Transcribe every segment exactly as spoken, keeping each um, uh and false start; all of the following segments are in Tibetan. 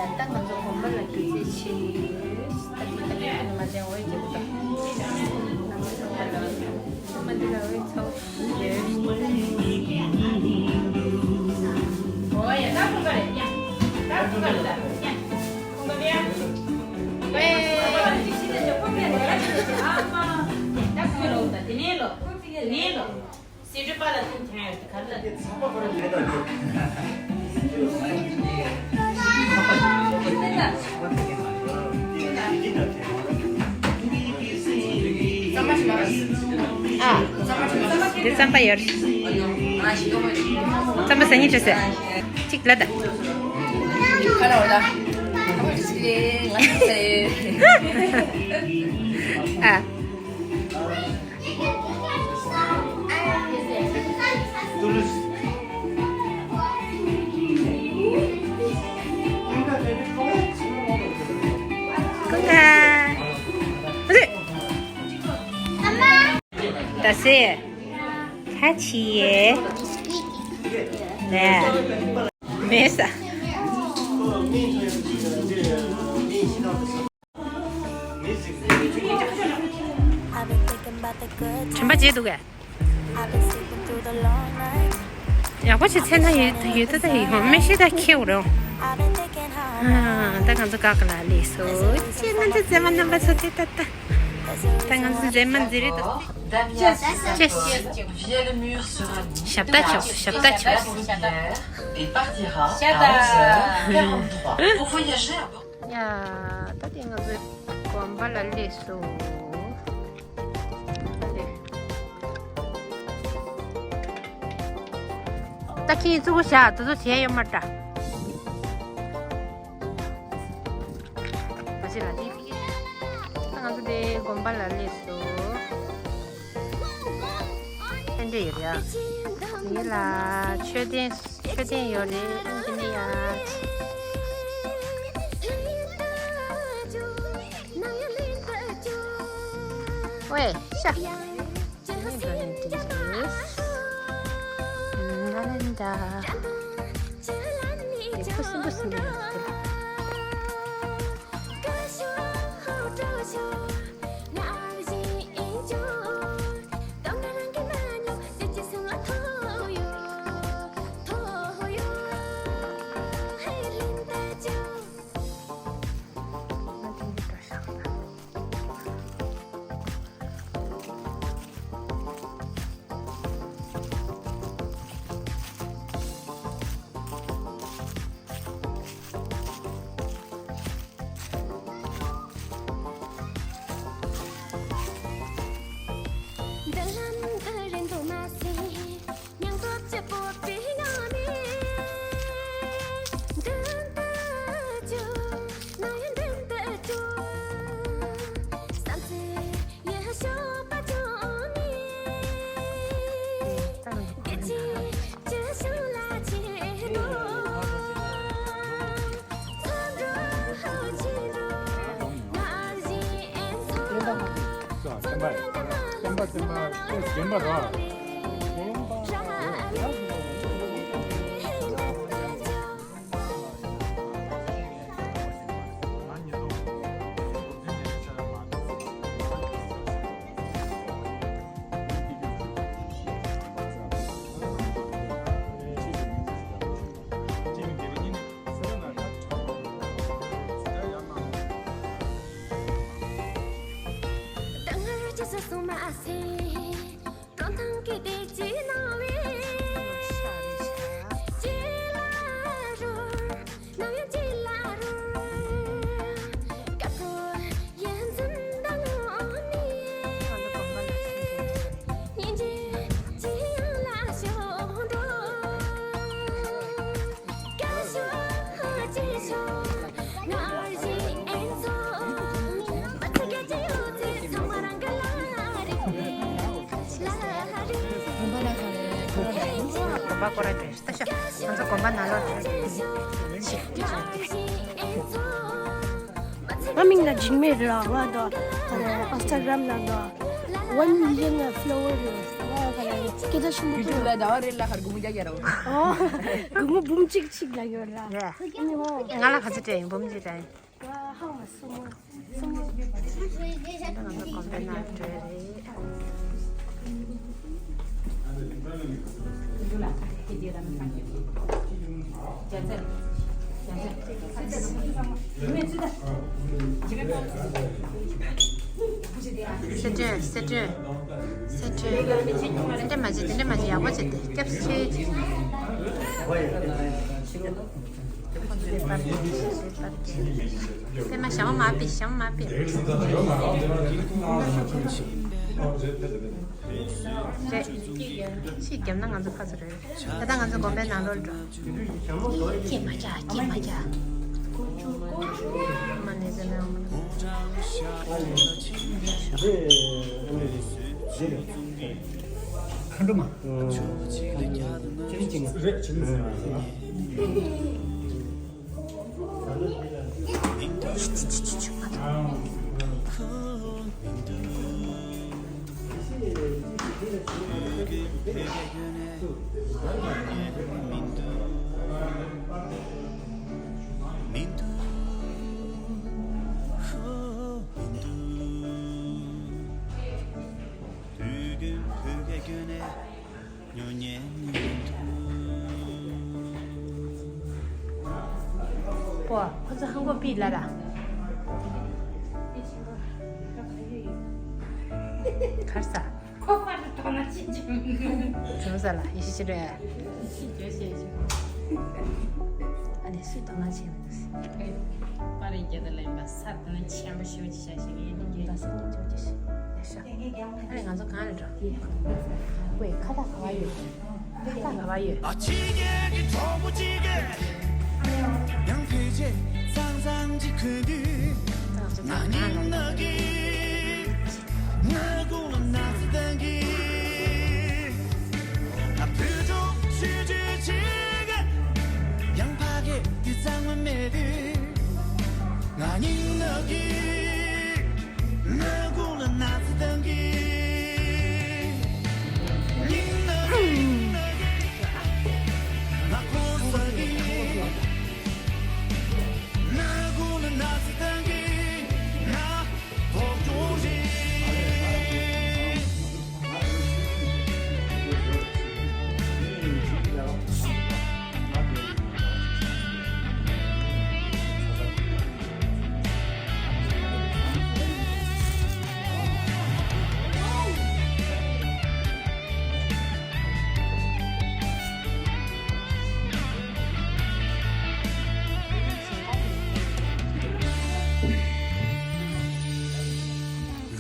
ད་ང་ཚོ་དགོན་པ་ལ་སྒྱུ་རྩལ་ཆེ་ཡོད། ད་ལྟ་ད་ལྟ་ཁྱོད་ནི་མ་བྱན་འོས་ཀྱི་འདུག་ད་ང་ཚོ་དགོན་པ་ལ་ཚང་མ་འདི་ལ་འོས་ཚ་བོ་ཡོད། ཨོ་ཡ། ད་ཁོང་ག་རེད་ཡ། ད་ཁོང་ག་རེད་ད་ཡ། ཁོང་ག་རེད་ཡ། ཨེ། ད་ཁོང་ལོ་ད་དེ་ནས་ལོ། དེ་ནས་ལོ། སེ་འབྲུ་པ་ལ་ཐུག་ཐེངས་ཡོད་དེ་ག་ལ། ཨ། དེ་རྩམ་པ་ཡོད། རྩམ་པ་ཟ་སྙིང་བྲོ་ཟེར། གཅིག་ལ་ད། ཁ་ལ་འོ་ད། ཁ་ལ་འོ་ད། ཨ། ད་སེ། ཁ་ཆེ་ཡེ། ལས། མེད་ས། དྲན་པ་བརྗེད་འདུག་གས། ཡག་པོ་ཞིག་འཚོལ་ན་ཡོད་ཡོད་ད་ད་ཡིན་ཧོ་མེ་ཤི་ད་ཁེའུ་རོ། ད་ང་ཚོ་ག་ག་ལ་ལས་སོ། ཅེས་ང་ཚོ་མཛེས་མ་རྣམ་པ་ཚོ་དེ་ད་ད། ད་ང་ཚོ་མཛེས་མ་མཛེས་རེད་ད། ཅེས། ཞབས་ད་ཆོག་ཞབས་ད་ཆོག་ཞབས་ད། ཡ། ད་དེ་ང་ཚོའི་དགོན་པ་ལ་སླེབས་སོང་། ད་ཁྱེད་གཙུག་པོ་བཞག་དེ་ཚོ་བྱས་ཡོད་མ་འདྲ། མ་བྱེད་ལ་དེ། ད་ང་ཚོ་དེ་དགོན་པ་ལ་སླེབས་སོང་། ཕན་འབྲས་ཡོད་རེད་ཨ། ཡིན་ལ་མཆོད་རྟེན། མཆོད་རྟེན་ཡོད་རེད། འདི་ནི་ཡ། ཝེ་ཤ། འདི་ནི་འགྲོ་ནས་འདི་རེད། ང་ནི་འདྲ། དེ་ཁུ་སིམ་པོ་སིམ་པོ་ཡོད་རེད། འདི་ལམ་འདི་རིང་དུ་མ་ཟད། བསྟན་པ་བསྟན་པ་བསྟན་པ་ར། ད་མིང་ལ་འཇིགས་མེད་རེད་ལ་ང་ད་ཨིན་སྟ་གྷ་རམ་ལ་ད་ཝན་མི་ལི་ཡན་ཕོ་ལོ་ཝར་རེད། སྐད་ཆ་ཆེན་པོ། ཡུ་ཊུབ་ལ་ཟླ་བ་རེ་ལ་ཧར་སྒོར་མོ་བརྒྱ་བརྒྱ་ར། ཨོ། སྒོར་མོ་འབུམ་གཅིག་གཅིག་ལ་ཡོད་ར། རེད། ཨ་ནི་ཧོ། ང་ལ་ག་ཚོད་སྤྲད་ཡིན། འབུམ་གཅིག་སྤྲད་ཡིན། ཧ་མ་སོ་མོ། སོ་མོ། ད་ང་ཚོ་དགོན་པའི་ནང་འགྲོ་ཡ་རེད། གསེར་སྒྲོན། གསེར་སྒྲོན། གསེར་སྒྲོན། གསེར་སྒྲོན། དེ་འདྲ་མ་བྱེད། དེ་འདྲ་མ་བྱེད། ཡག་པོ་བྱེད། དེ་སྐྱབས་སུ་མཆི། པད་མ་ཞྭ་མོ་མ་ཕུད། ཞྭ་མོ་མ་ཕུད། རེད། ཕྱིས་བརྒྱབ་ན་ང་ཚོ་ཁ་ཚོ་རེད། ད་ལྟ་ང་ཚོ་དགོན་པའི་ནང་ལོགས་འགྲོ། སྐྱེས་མ་བྱ། སྐྱེས་མ་བྱ། མ་ནས་ཟེར་ན། ཁ་འགྲོ་མ། ཅི་ལ་ཅི་ང་། རེད་ཅི་ལ་ཟེར་ན། པོ། ཁོ་ཚོ་ཧང་གོ་པི་ལ་ར། གར་ས། ཁོ་པར་དུ་དོ་སྣང་བྱེད་ཀྱི་མི་འདུག་བྱུང་ས་ལ་ཡེ་ཤེས་ཕྱི་དྲོ། ཤི་རྒྱུ་ཞེས་ཞུ། ཨ་ནི་སུས་དོ་སྣང་བྱེད་མི་འདུག་པར་རྒྱ་དང་ལེན་པ་ས་དེ་ནི་ཆེན་པོ་ཞེ་པོ་ཅིག་བཞག་ཞིག་ཡིན་ནི་རྒྱུ་ཡིན། ཨ་ནི་ང་ཚོ་གང་ལ་འགྲོ། ཝེ་ཁ་བཏགས་ག་བ་ཡོད། ཁ་བཏགས་ག་བ་ཡོད། ཨ་ཕྱི་རྒྱལ་གྱི་གྲོགས་པོ་གཅིག་གིས་ཡང་ཕལ་ཆེར་གཙང་གཙང་གཅིག་གོན་དུས། ང་སྙིང་ནག་གི་ང་དགུང་ལ་ན་ཚ་བཏང་གི་ང་བུ་ཕྲུག་ཆུང་ཆུང་གཅིག་ཡང་ཕ་གི་དེ་གཙང་མ་མེད་དུས། ང་སྙིང་ནག་གི་ང་དགུང་ལ་ན་ཚ་བཏང་གི་སྙིང་ནག་གི་ང་ཁོང་ས་གི་ང་དགུང་ལ་ན་ཚ་བཏང་གི་ང་བོག་ཀྱོང་རེད། ལོ་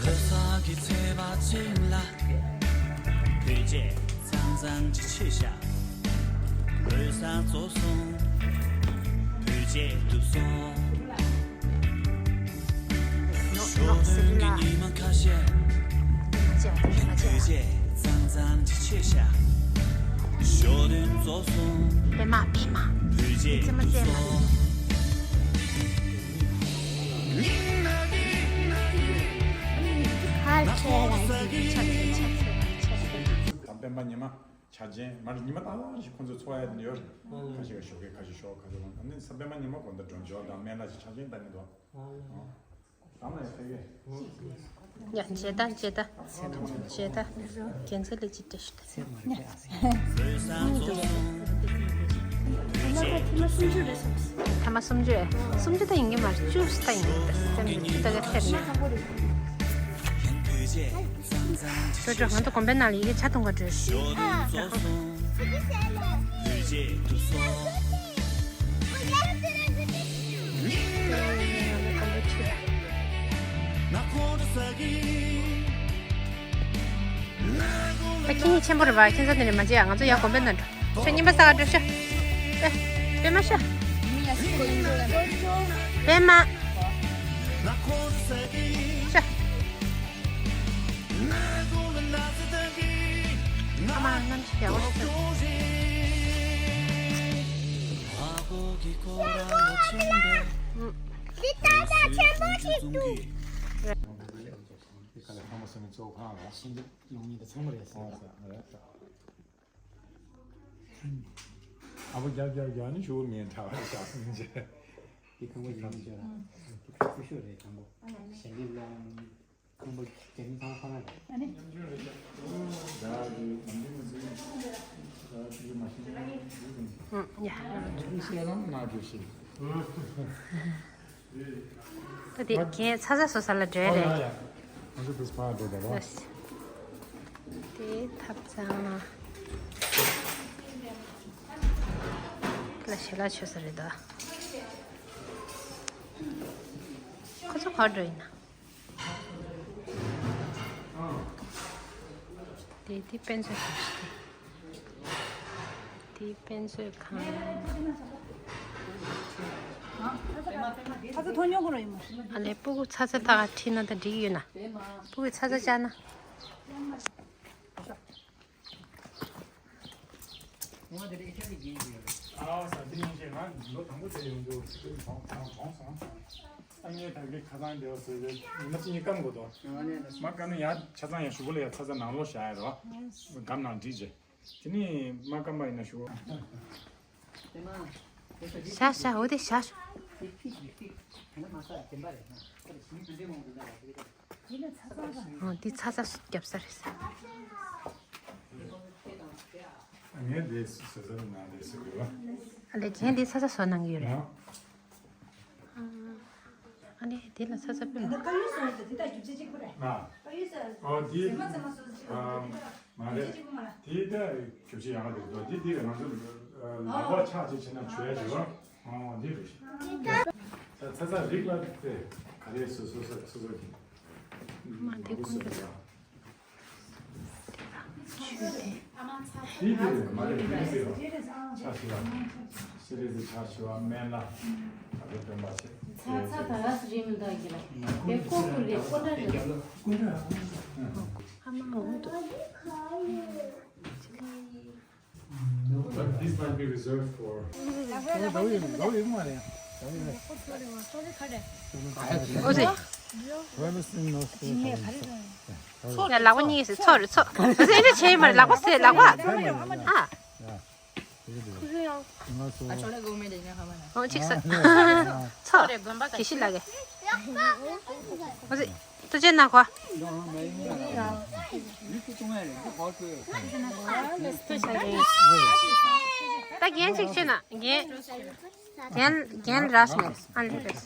གསར་གྱི་ཚེས་པ་ཚུན་ལ། བོད་ཆས་གཙང་གཙང་ཅིག་ཕྱེས་ཤག་ལོ་གསར་རྫོགས་སོང་། བོད་ཆས་བཏུབ་སོང་། ཞོ་སྟོན་གྱི་ཉི་མ་ཁ་ཤས། ཡང་བོད་ཆས་གཙང་གཙང་ཅིག་ཕྱེས་ཤག་ཞོ་སྟོན་རྫོགས་སོང་། པད་མ། པད་མ། བོད་ཆས་བཏུབ་སོང་། ཁ་ཆེ་ལ་ཆེ་ཆེ་ཆེ་ཆེ་ཆེ། ད་པད་མ་ཉི་མ་འཆར་ཅན་མར་ཉི་མ་ཏག་ཏག་ཞིག་ཁོང་ཚོས་འཚོ་ཡ་དེ་ཡོད་རེད། ཁ་ཤས་ཀྱིས་ཞོགས་ཀས་ཁ་ཤས་ཞོགས་ཁ་ཤས་ལངས། ད་ནི་ས་པད་མ་ཉི་མ་དགོང་དག་སྒྲོལ་ཆོག་དང་སྨན་བླ་ཞིག་འཆར་ཅན་ལྟ་ནི་འདུག་ད་ནི་ཕ་གི། ཡ་མཇལ་ད་མཇལ་ད། མཇལ་ད། རྒྱལ་མཚན་ལ་ཅིག་བཀྲ་ཤིས་བདེ་ལེགས། ཐ་མ་སུམ་ཅུ་རེད། སུམ་ཅུ་ད་ཡིན་གྱི་མ་རེད། བཅུ་ད་ཡིན་གྱི། ད་སེམས་ཀྱི་བཅུ་ད་ག་ཐེར་ནས། ཅོ་ཅོ། ང་ཚོ་དགོན་པའི་ནང་ལ་ཡི་གེ་ཆ་གཏོང་ག་འགྲོ། ད་ཁྱི་ཉིན་ཆེན་པོ་རེད་པ། ཁྱེད་ཚོ་དེ་ནས་མ་བྱེད་ཨ། ང་ཚོ་ཡར་དགོན་པའི་ནང་འགྲོ། ཤ་རྙིང་པ་ས་ག་འགྲོ་ཤ། ཨེ། པད་མ་ཤ། པད་མ། ཤ། ཨ་མ་གནམ་གཤིས་ཡག་པོ་ཞིག་འདུག་འདི་ལྟ་ས་ཆེན་པོ་ཞིག་འདུག་ག་ལ་ཁང་པ་སོ་ནི་གཙོ་ཁང་ལ། ཤིན་ཏུ་ལུང་ཉིད་དུ་ཚང་མ་རེད་ཟེར། ཨོ་ས་རེད། ཨ་ཕོ་རྒྱབ་རྒྱབ་རྒྱབ་ནི་ཞུ་མིན་གྲྭ་བ་ཞག་སུ་མི་འཇལ། དེ་ཁང་པ་ཡིན་མི་འཇལ་ལ། དེ་ཁང་པ་ཤོ་རེད་ཁང་པ། ཞལ་ལས་ལོང་། ཁང་པ་རྒྱ་མི་ཚང་ཁོ་ན་རེད། ཨ་ནི། ཡ། ད་དེ་ཁྱེད་ཚ་ཚ་བཟོ་ས་ལ་འགྲོ་ཡ་རེད། དེ་ཐབ་ཚང་ལ་ཞལ་ལག་མཆོད་ས་རེད་ད། ཁོ་ཚོ་ག་འགྲོ་ཡིན་ན། དེ་དེ་དཔེ་མཛོད་ཁང་ཞིག་དེ་དེ་དཔེ་མཛོད་ཁང་། ཨ་ཚ་ཐོ་ཉོ་གོ་རོ་ཡིན་མ། ཨ་ལས་སྤུ་གུ་ཚ་ཚ་ཐག་ཁྲིད་ན་ད་འགྲིག་ཡོད་ན། སྤུ་གུ་ཚ་ཚ་བཅག་ན། ཨ་ས་འདི་ཡིན་ཞེས་ང་ལོ་དང་པོ་དེ་ཡོང་རྒྱུ་ཚིག་གོང་གོང་གོང་སོང་། ཨ་ངས་ད་གི་ཁ་སང་འདེའོ་ཟེར་ཏེ་མི་སུ་གཉིས་སྐམ་དགོས་དོ། མ་སྐམ་ན་ཡ་ཆ་ཚང་ཡ་ཞུ་བོ་ལ་ཡ་ཚ་ཚ་ནང་ལོགས་བཞག་ཡ་རོ། སྒམ་ནང་བསྒྲིགས་རྗེས། དེ་ནས་མ་སྐམ་པ་ཡིན་ན་ཞུ། ཤ་ཤ་འོ་དེ་ཤ་ཤ། འོ་དེ་ཚ་ཚ་རྒྱབ་ས་རེད་ས། ངས་འདི་བཟོ་བཟོ་ནང་འདི་བཟོ་དགོས་པ། ཨ་ལས་ཁྱེད་འདི་ཚ་ཚ་བཟོ་གནང་གི་ཡོད་རེད། ཨ་ནི་དེ་ལ་ཚ་ཚ་ཕུལ་ན། ད་ཀ་ཡུ་སོ་ཡི་དེ་ད་རྒྱུ་ཆ་གཅིག་པུ་རེད། ཨ། ཀ་ཡུ་སོ། ཨོ་དེ། ཟེ་མ་ཟེ་མ་སོ་སོ་གཅིག་པུ་རེད། དེ་ད་མ་རྒྱུ་ཆ་རེད། གཅིག་པུ་མ་རེད། དེ་ད་རྒྱུ་ཆ་ཡག་རེད་དོ། དེ་དེ་ང་ཚོ་ལག་པ་ཆག་ཅིག་བྱས་ན་བྱོས་ཡ་ཞིག་ཨོ་དེ་རེད། ད་ཚ་ཚ་རིགས་ལ་དེ་ག་རེ་སོ་སོ་སོ་སོ་སོ་གི། མ་དེ་ཀུན་པོ། ཆོས་དེ། དེ་དེ་མ་རེད་དེ་ཟེར་བ། ཆ་ཞི་བ། ཤི་རེ་ཟེར་ཆ་ཞི་བ་སྨན་ལ། ད་ལྟ་སྟོན་པ་ཆེ། ཚ་ཚ་ད་ར་སི་རི་མི་འདུག་གི་ལ། དེ་ཀོ་ཀུ་རེད་ཀོ་ཏྲ་རེད། ཀུ་ཏྲ། ཨ་མ་འོང་དུ། But this might be reserved for. ཨོ་ཟེ། ཚོགས་ལག་པ་གཉིས་སེ་ཚོགས་རེད་ཚོགས། ཨོ་ཟེ་ཨེ་འདྲ་བྱས་ཡིན་མ་རེད་ལག་པ་སེ་ལག་པ། ཨ། ཨོ་གཅིག་སེ། ཚོགས། དགེ་བཤེས་ལགས་ཀྱི། ཨོ་ཟེ། ཐུགས་རྗེ་གནང་གོ། ད་རྒན་གཅིག་བྱས་ན་རྒན། རྒན་རྒན་རག་སོང་ཨ་ལེ་རེད།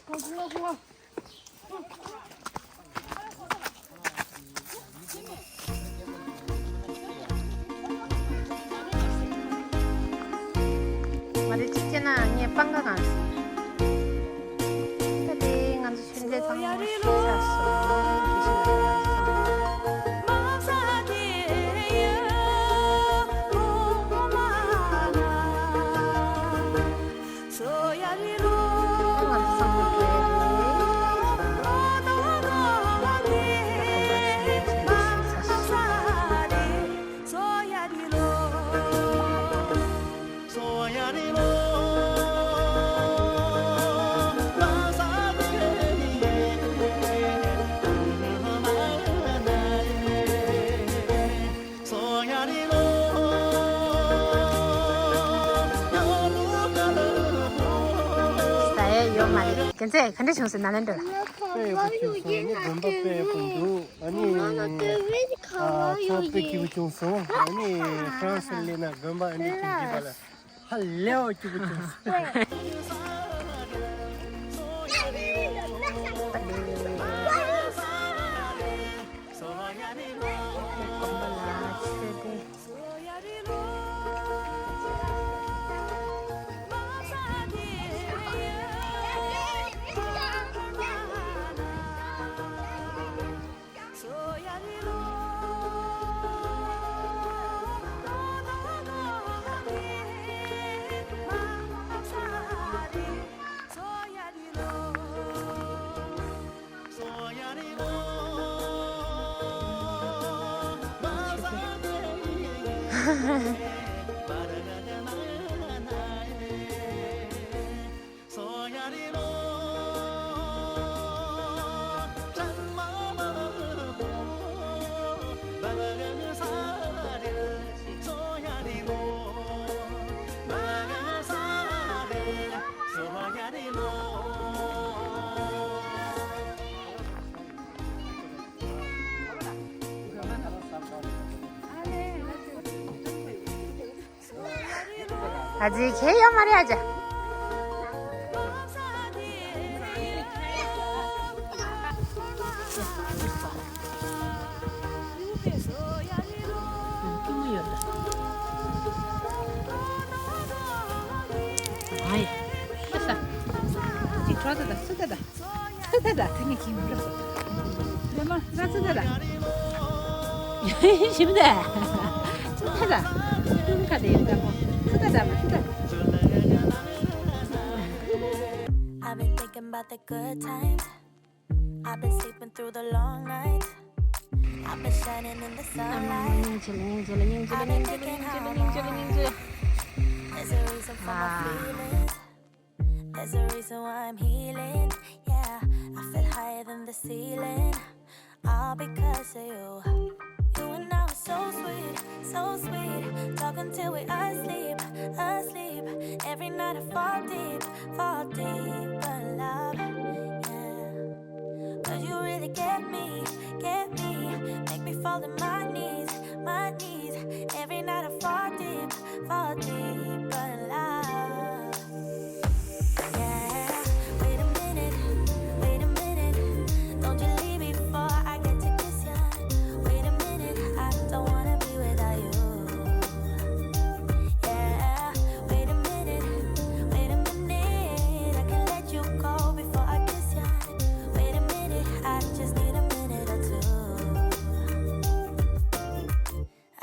མ་རེད་གཅིག་བྱས་ན་ངས་སྤང་ཁ་གང་། ད་དེ་ང་ཚོ་ཆུ་ཚོད་ཚང་མ་ཤོར་ཚར་སོང་། ཟ་ཡས་ཡོད་མ་རེད། རྒྱལ་མཚན་ག་འདྲ་བྱུང་ཟེར་ན་ལན་འདྲ་ལ། དཔེ་ཡག་པོ་བྱུང་སོང་། ནི་དགོན་པ་དཔེ་ཡག་པོ་འདུག་ཨ་ནི། ཨ་ཚོགས་དཔེ་སྐྱིད་པོ་བྱུང་སོང་། ཨ་ནི་ཧྥ་རན་སི་སླེབས་ན་དགོན་པ་ཨ་ནི་དེ་འདྲ་པ་ལ་ཧ་ལས་པ་སྐྱིད་པོ་བྱུང་སོང་། ཨ་ཙི་ཁྱེད་ཡོད་མ་རེད་ཨ་ཅག་ཀི་མོ་ཡོད་ལ། ཨའི། ཤི་ས། ཅི་ཁྲོ་ད་ད་སུ་ད་ད། སུ་ད་ད་ད་ནི་ཁྱིམ་འགྲོ། ལེ་མ་ང་སུ་ད་ད། ཞིམ་ད། སུ་ད་ད། ཏུང་ཁ་དེ་ཡོད་ད་མོ། སུ་ད་ད་མ་སུ་ད། I've been thinking about the good times. I've been sleeping through the long nights. I've been shining in the sunlight. I've been thinking how long. There's a reason for my feelings. There's a reason why I'm healing. Yeah, I feel higher than the ceiling. All because of you. You and I were so sweet, so sweet. Talking till we asleep, asleep. Every night I fall deep, fall deep in love. Yeah. 'Cause you really get me, get me. Make me fall to my knees, my knees. Every night I fall deep, fall deep in love. Yeah, wait a minute, wait a minute. Don't you leave before I get to kiss ya. Wait a minute, I don't wanna be without you. Yeah, wait a minute, wait a minute. I can let you go before I kiss ya. Wait a minute, I just need a minute or two.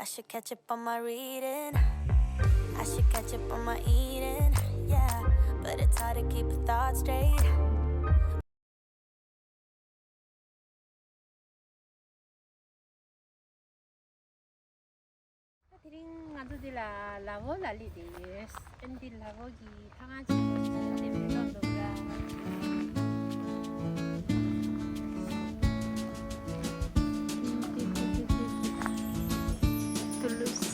I should catch up on my reading. I should catch up on my eating. Yeah, but it's hard to keep a thought straight. དེ་རིང་ང་ཚོ་འདི་ལ་ལ་བོ་ལ་སླེབས་བསྡད་ཡོད། ཨ་ནི་འདི་ལ་བོ་གི་ལྷ་ཁང་ཆེན་པོ་ཞིག་དེ་མི་འདྲ་འདུག་ར། ཏུ་ལུས།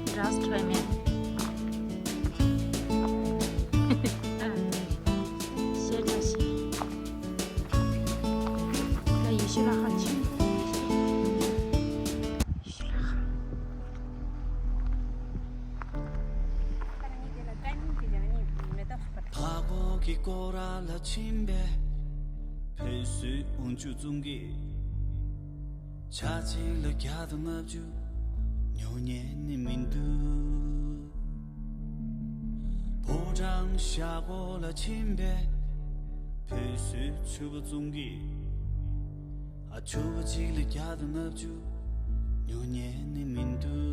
Здравствуй, мя. ཤེས་བྱ་ཞིག་ལ་ཡེ་ཤེས་ལ་ཧ་ཆེན། ཡེ་ཤེས་ལ་ཧ། འཕགས་པ་གི་སྐོར་ལ་ཕྱིན་པས། བོད་སུ་འོང་ཆུ་བཙོང་གི། ཆ་གཅིག་ལ་བརྒྱ་དང་ལྔ་བཅུ་ཉོ་ཉན་ནི་མི་འདུག་ཕོ་བྲང་ཤག་པོ་ལ་ཕྱིན་པས། བོད་སུ་ཕྱུ་པ་བཙོང་གི། ཨ་ཕྱུ་པ་གཅིག་ལ་བརྒྱ་དང་ལྔ་བཅུ་ཉོ་ཉན་ནི་མི་འདུག་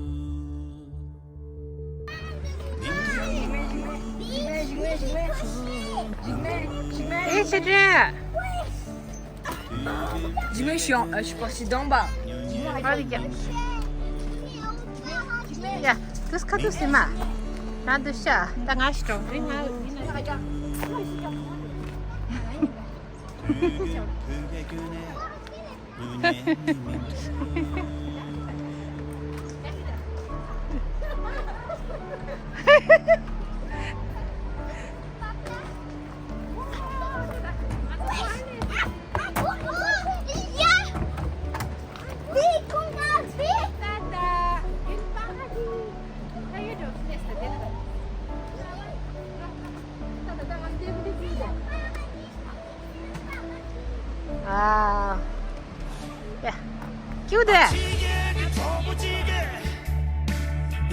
ཨེ་ཆེ་ཏྲེ། Jimmy, je suis, en- euh, je suis parti d'en bas. ཨ་རི་ཀྱང་། ཡ། དུས་ཁ་དུས་སི་མ། ང་དུ་ཤ། ད་ང་ཞིག་གྲོང་རིང་ང་ཡིན་ན། ཨ། ཡ། ཀྱུ་དེ།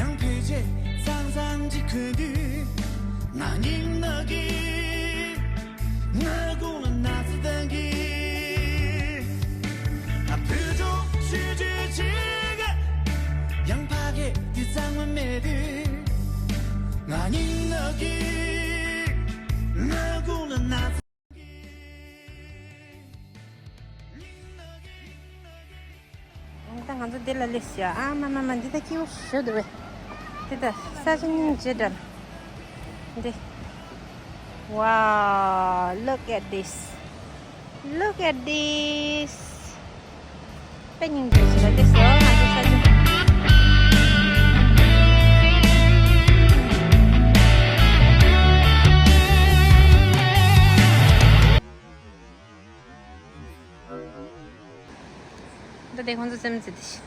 ཡང་ཕལ་ཆེར་གཙང་གཙང་ཅིག་གོན་དུས། ང་སྙིང་ནག་གི། ང་དགུང་ལ་ན་ཚ་བཏང་གི། ང་བུ་ཆུང་ཆུང་ཆུང་ཆེ་ག་ཡང་ཕ་གི་དེ་གཙང་མ་མེད་དུས། ང་སྙིང་ནག་གི། ང་དགུང་ལ་ན་ཚ། ད་ང་ཚོ་འདི་ལ་སླེབས་ཤག་ཨ་མ་མ་མ། འདི་ད་སྐྱིད་པོ་ཞེ་དྲག་འདུག་བས། འདི་ད་ས་ཆ་སྙིང་རྗེ་དྲགས། འདི། Wow, look at this. Look at this. དཔེ་སྙིང་རྗེ་ཞིག་ལ་སླེབས་སོང་ང་ཚོ་ས་ཆ། ཁོང་ཚོ་རྩེད་མོ་རྩེ་དེ་ཤི།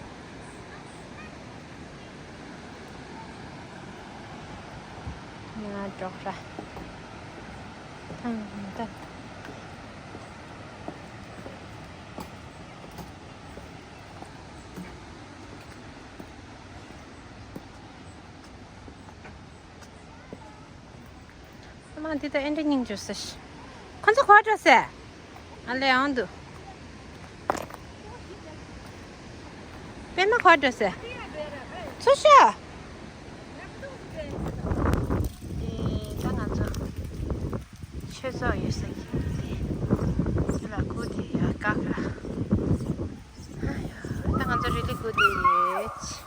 ང་འགྲོགས་ར། ཐང་མི་ད། མ་འདི་ད་ཨེ་འདྲ་སྙིང་རྗེ་ས་ཤི། ཁོ་ཚོ་ག་པར་འགྲོ་ཟེར། ཨ་ལེ་ཨང་འདུག་དཔེར་ན་ག་པར་འགྲོ་ཟེར། ཚུར་ཤོག་ཨེ་ད་ང་ཚོ་ཆོས་ཚོགས་ཡོད་ས་གི་དེ་ལ་སྒུག་དེ་ཡ་བཀག་ར། ཨ་ཡ་ད་ང་ཚོ་རི་ལི་སྒུག་དེ་ཡོད།